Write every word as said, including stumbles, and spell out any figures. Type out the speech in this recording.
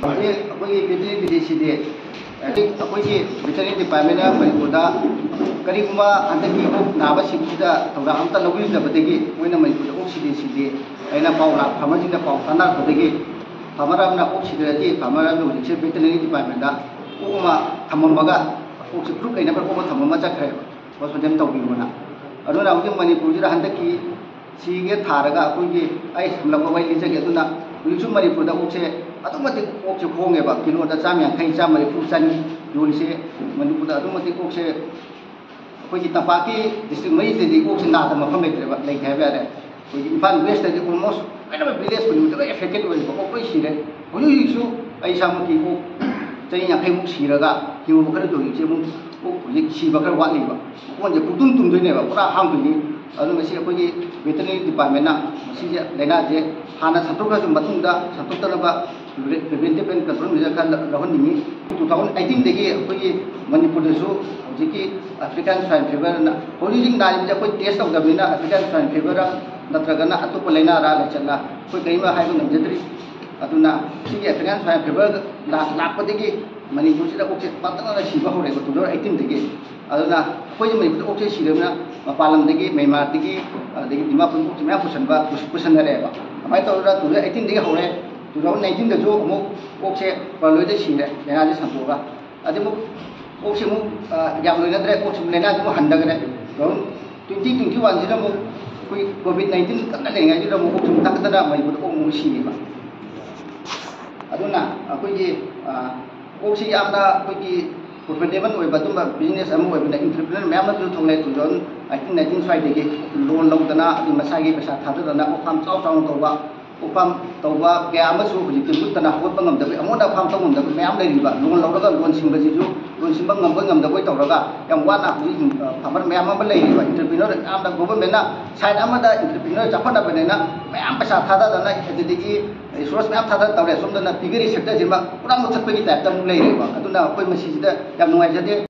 ꯍꯧꯖꯤꯛ ꯑꯩꯈꯣꯏꯒꯤ ꯚꯦꯇꯤꯅꯔꯤ ꯁꯤꯗꯤ, ꯍꯧꯖꯤꯛ ꯑꯩꯈꯣꯏꯒꯤ ꯚꯦꯇꯤꯅꯔꯤ ꯗꯤꯄꯥꯔꯠꯃꯦꯟꯅ ꯃꯅꯤꯄꯨꯔꯗ ꯀꯔꯤꯒꯨꯝꯕ ꯍꯟꯗꯛꯀꯤ ꯑꯣꯛ ꯅꯥꯕ ꯁꯤꯕꯁꯤꯗ ꯊꯧꯗꯥꯡ ꯑꯝꯇ ꯂꯧꯕꯤꯗꯕꯗꯒꯤ ꯃꯣꯏꯅ ꯃꯅꯤꯄꯨꯔꯗ ꯑꯣꯛ ꯁꯤꯗꯦ ꯁꯤꯗꯦ ꯍꯥꯏꯅ ꯄꯥꯎ ꯂꯥꯛ-, ꯐꯥꯔꯃꯔꯁꯤꯡꯗ ꯄꯥꯎ ꯇꯥꯟꯅꯔꯛꯄꯗꯒꯤ ꯐꯥꯔꯃꯔ ꯑꯃꯅ ꯑꯣꯛ ꯁꯤꯗ꯭ꯔꯗꯤ ꯐꯥꯔꯃꯔ ꯑꯃꯅ ꯍꯧꯖꯤꯛꯁꯦ ꯚꯦꯇꯤꯅꯔꯤ ꯗꯤꯄꯥꯔꯠꯃꯦꯟꯗ ꯑꯣꯛ ꯑꯃ ꯊꯝꯃꯝꯃꯒ, ꯑꯣꯛꯁꯦ ꯄ꯭ꯔꯨꯐ ꯂꯩꯅꯕ ꯑꯣꯛ ꯑꯃ ꯊꯝꯃꯝꯃ ꯆꯠꯈ꯭ꯔꯦꯕ, ꯄꯣꯁꯃꯣꯔꯇꯦꯝ ꯇꯧꯕꯤꯌꯣꯅ꯫ ꯑꯗꯨꯅ ꯍꯧꯖꯤꯛ ꯃꯅꯤꯄꯨꯔꯁꯤꯗ ꯍꯟꯗꯛꯀꯤ ꯁꯤꯒꯦ ꯊꯥꯔꯒ ꯑꯩꯈꯣꯏꯒꯤ, ꯑꯩ ꯁꯝꯂꯞꯄ ꯋꯥꯔꯤ ꯂꯤꯖꯒꯦ꯫ ꯑꯗꯨꯅ ꯍꯧꯖꯤꯛꯁꯨ ꯃꯅꯤꯄꯨꯔꯗ ꯑꯣꯛꯁꯦ ꯑꯗꯨꯛ ꯃꯇꯤꯛ ꯑꯣꯛꯁꯦ ꯍꯣꯡꯉꯦꯕ, ꯀꯤꯂꯣꯗ ꯆꯥꯝ ꯌꯥꯡꯈꯩ, ꯆꯥꯝ ꯃꯔꯤꯐꯨ, ꯆꯅꯤ ꯌꯣꯜꯂꯤꯁꯦ꯫ ꯃꯅꯤꯄꯨꯔꯗ ꯑꯗꯨꯛ ꯃꯇꯤꯛ ꯑꯣꯛꯁꯦ, ꯑꯩꯈꯣꯏꯒꯤ ꯇꯝꯄꯥꯛꯀꯤ ꯗꯤꯁꯇ꯭ꯔꯤꯛ ꯃꯔꯤꯁꯤꯗꯗꯤ ꯑꯣꯛꯁꯦ ꯅꯥꯗꯕ ꯃꯐꯝ ꯂꯩꯇ꯭ꯔꯦꯕ, ꯂꯩꯇꯦ ꯍꯥꯏꯕ ꯌꯥꯔꯦ꯫ ꯑꯩꯈꯣꯏꯒꯤ ꯏꯝꯐꯥꯜ ꯋꯦꯁꯇꯗꯤ ꯑꯣꯜꯃꯣꯁ ꯂꯣꯏꯅꯃꯛ ꯚꯤꯂꯦꯖ ꯈꯨꯗꯤꯡꯃꯛꯇ ꯂꯣꯏ ꯑꯦꯐꯦꯛꯇꯦꯠ ꯑꯣꯏꯕ, ꯑꯣꯛ ꯂꯣꯏ ꯁꯤꯔꯦ꯫ ꯍꯧꯖꯤꯛ ꯍꯧꯖꯤꯛꯁꯨ ꯑꯩ ꯏꯁꯥꯃꯛꯀꯤ ꯑꯣꯛ ꯆꯍꯤ ꯌꯥꯡꯈꯩꯃꯨꯛ ꯁꯤꯔꯒ ꯍꯤꯡꯍꯧꯕ ꯈꯔꯁꯨ ꯍꯧꯖꯤꯛꯁꯦ ꯑꯃꯨꯛ ꯑꯣꯛ ꯍꯧꯖꯤꯛ ꯁꯤꯕ ꯈꯔ ꯋꯥꯠꯂꯤꯕ꯫ ꯃꯀꯣꯟꯁꯦ ꯄꯨꯛꯇꯨꯝ ꯇꯨꯝꯗꯣꯏꯅꯦꯕ, ꯄꯨꯔꯥ ꯍꯥꯡꯗꯣꯏꯅꯤ꯫ ꯑꯗꯨꯅ ꯃꯁꯤ ꯑꯩꯈꯣꯏꯒꯤ ꯚꯦꯇꯤꯅꯔꯤ ꯗꯤꯄꯥꯔꯠꯃꯦꯟꯅ ꯃꯁꯤꯁꯦ, ꯂꯥꯏꯅꯥꯁꯦ ꯍꯥꯟꯅ ꯁꯟꯗꯣꯛꯈ꯭ꯔꯁꯨ ꯃꯇꯨꯡꯗ ꯁꯟꯗꯣꯛꯇꯅꯕ ꯄ꯭ꯔꯤꯚꯦꯟꯇꯤꯞ ꯑꯦꯟ ꯀꯟꯇ꯭ꯔꯣꯜ ꯃꯦꯖꯔ ꯈꯔ ꯂꯧꯍꯟꯅꯤꯡꯉꯤ꯫ ꯇꯨ ꯊꯥꯎꯖꯟ ꯑꯩꯠꯇꯤꯟꯗꯒꯤ ꯑꯩꯈꯣꯏꯒꯤ ꯃꯅꯤꯄꯨꯔꯗꯁꯨ ꯍꯧꯖꯤꯛꯀꯤ ꯑꯐ꯭ꯔꯤꯀꯥꯟ ꯁ꯭ꯋꯥꯏꯟ ꯐꯤꯚꯔꯅ, ꯍꯧꯖꯤꯛ ꯍꯧꯖꯤꯛ ꯅꯥꯔꯤꯕꯁꯦ ꯑꯩꯈꯣꯏ ꯇꯦꯁ ꯇꯧꯗꯕꯅꯤꯅ ꯑꯐ꯭ꯔꯤꯀꯥꯟ ꯁ꯭ꯋꯥꯏꯟ ꯐꯤꯚꯔ ꯅꯠꯇ꯭ꯔꯒꯅ ꯑꯇꯣꯞꯄ ꯂꯥꯏꯅꯥꯔ ꯂꯥꯏꯆꯠꯂ ꯑꯩꯈꯣꯏ ꯀꯔꯤꯝ ꯍꯥꯏꯕ ꯉꯝꯖꯗ꯭ꯔꯤ꯫ ꯑꯗꯨꯅ ꯁꯤꯒꯤ ꯑꯐ꯭ꯔꯤꯀꯥꯟ ꯁ꯭ꯋꯥꯏꯟ ꯐꯤꯚꯔ ꯂꯥꯛꯄꯗꯒꯤ ꯃꯅꯤꯄꯨꯔꯁꯤꯗ ꯑꯣꯛꯁꯦ ꯄꯥꯛꯇꯛꯅꯅ ꯁꯤꯕ ꯍꯧꯔꯦꯕ ꯇꯨ ꯊꯥꯎꯖꯟ ꯑꯩꯠꯇꯤꯟꯗꯒꯤ꯫ ꯑꯗꯨꯅ ꯑꯩꯈꯣꯏꯁꯦ ꯃꯅꯤꯄꯨꯔꯗ ꯑꯣꯛꯁꯦ ꯁꯤꯔꯕꯅꯤꯅ ꯃꯄꯥꯟ ꯂꯝꯗꯒꯤ, ꯃ꯭ꯌꯥꯟꯃꯥꯔꯗꯒꯤ, ꯑꯗꯒꯤ ꯗꯤꯃꯥꯄꯨꯔ ꯑꯣꯛꯁꯦ ꯃꯌꯥꯝ ꯄꯨꯁꯟꯕ, ꯄꯨꯁꯟꯅꯔꯛꯑꯦꯕ꯫ ꯑꯗꯨꯃꯥꯏꯅ ꯇꯧꯗꯅ ꯇꯨ ꯊꯥꯎꯖꯟ ꯑꯩꯠꯇꯤꯟꯗꯒꯤ ꯍꯧꯔꯦ, ꯇꯨ ꯊꯥꯎꯖꯟ ꯅꯥꯏꯟꯇꯤꯟꯗꯁꯨ ꯑꯃꯨꯛ ꯑꯣꯛꯁꯦ ꯄꯥꯔꯂꯣꯏꯗ ꯁꯤꯔꯦ, ꯂꯥꯏꯅꯥꯁꯦ ꯁꯟꯗꯣꯛꯑꯒ꯫ ꯑꯗꯩ ꯑꯃꯨꯛ ꯑꯣꯛꯁꯦ ꯑꯃꯨꯛ, ꯑ, ꯌꯥꯝ ꯂꯣꯏꯅꯗ꯭ꯔꯦ, ꯑꯣꯛꯁꯦ ꯂꯥꯏꯅꯥꯁꯦ ꯑꯃꯨꯛ ꯍꯟꯊꯈ꯭ꯔꯦ꯫ ꯇꯨ ꯊꯥꯎꯖꯟ ꯇ꯭ꯋꯦꯟꯇꯤ ꯇ꯭ꯋꯦꯟꯇꯤ ꯋꯥꯟꯁꯤꯗ ꯑꯃꯨꯛ ꯑꯩꯈꯣꯏ ꯀꯣꯚꯤꯗ ꯅꯥꯏꯟꯇꯤꯟ ꯀꯟꯅ ꯂꯩꯔꯤꯉꯩꯗꯨꯗ ꯑꯃꯨꯛ ꯑꯣꯛꯁꯦ ꯑꯃꯨꯛ ꯇꯥꯈꯠꯇꯅ ꯃꯅꯤꯄꯨꯔꯗ ꯑꯣꯛ ꯑꯃꯨꯛ ꯁꯤꯔꯦꯕ꯫ ꯑꯗꯨꯅ ꯑꯩꯈꯣꯏꯒꯤ, ꯑ, ꯑꯣꯛꯁꯤ ꯌꯥꯝꯅ ꯑꯩꯈꯣꯏꯒꯤ ꯄ꯭ꯔꯣꯐꯤꯇꯦꯕꯜ ꯑꯣꯏꯕ ꯑꯗꯨꯝꯕ ꯕꯤꯖꯤꯅꯦꯁ ꯑꯃ ꯑꯣꯏꯕꯅ, ꯏꯟꯇꯔꯄ꯭ꯔꯤꯅꯔ ꯃꯌꯥꯝ ꯑꯃꯁꯨ ꯊꯣꯛꯂꯛꯑꯦ꯫ ꯇꯨ ꯊꯥꯎꯖꯟ ꯑꯩꯠꯇꯤꯟ ꯅꯥꯏꯟꯇꯤꯟ ꯁ꯭ꯋꯥꯏꯗꯒꯤ ꯂꯣꯟ ꯂꯧꯗꯅ, ꯑꯗꯩ ꯃꯁꯥꯒꯤ ꯄꯩꯁꯥ ꯊꯥꯗꯗꯅ ꯑꯣꯛ ꯐꯥꯝ ꯆꯥꯎ ꯆꯥꯎꯅ ꯇꯧꯕ, ꯑꯣꯛ ꯐꯥꯝ ꯇꯧꯕ ꯀꯌꯥ ꯑꯃꯁꯨ ꯍꯧꯖꯤꯛꯇꯤ ꯃꯨꯠꯇꯅ ꯍꯧꯒꯠꯄ ꯉꯝꯗꯕ, ꯑꯃꯨꯛ ꯍꯟꯅ ꯐꯥꯝ ꯇꯧ ꯉꯝꯗꯕ ꯃꯌꯥꯝ ꯂꯩꯔꯤꯕ, ꯂꯣꯟ ꯂꯧꯔꯒ ꯂꯣꯟ ꯁꯤꯡꯕꯁꯤꯁꯨ, ꯂꯣꯟ ꯁꯤꯡꯕ ꯉꯝꯕꯣꯏ ꯉꯝꯗꯕꯣꯏ ꯇꯧꯔꯒ ꯌꯥꯝ ꯋꯥꯅ ꯍꯧꯖꯤꯛ, ꯑ, ꯐꯥꯔꯃꯔ ꯃꯌꯥꯝ ꯑꯃ ꯂꯩꯔꯤꯕ꯫ ꯏꯟꯇꯔꯄ꯭ꯔꯤꯅꯔ ꯌꯥꯝꯅ ꯒꯣꯚꯔꯟꯃꯦꯟꯠꯅ ꯁꯥꯏꯠ ꯑꯃꯗ ꯏꯟꯇꯔꯄ꯭ꯔꯤꯅꯔ ꯆꯥꯎꯈꯠꯅꯕꯅꯦꯅ ꯃꯌꯥꯝ ꯄꯩꯁꯥ ꯊꯥꯗꯗꯅ, ꯑꯗꯨꯗꯒꯤ ꯔꯤꯁꯣꯔꯁ ꯃꯌꯥꯝ ꯊꯥꯗ ꯇꯧꯔꯦ꯫ ꯁꯣꯝꯗꯅ ꯄꯤꯒꯔꯤ ꯁꯦꯛꯇꯔꯁꯤꯃ ꯄꯨꯔꯥ ꯃꯨꯠꯊꯠꯄꯒꯤ ꯇꯥꯏꯞꯇ ꯑꯃꯨꯛ ꯂꯩꯔꯦꯕ꯫ ꯑꯗꯨꯅ ꯑꯩꯈꯣꯏ ꯃꯁꯤꯁꯤꯗ ꯌꯥꯝ ꯅꯨꯡꯉꯥꯏꯖꯗꯦ꯫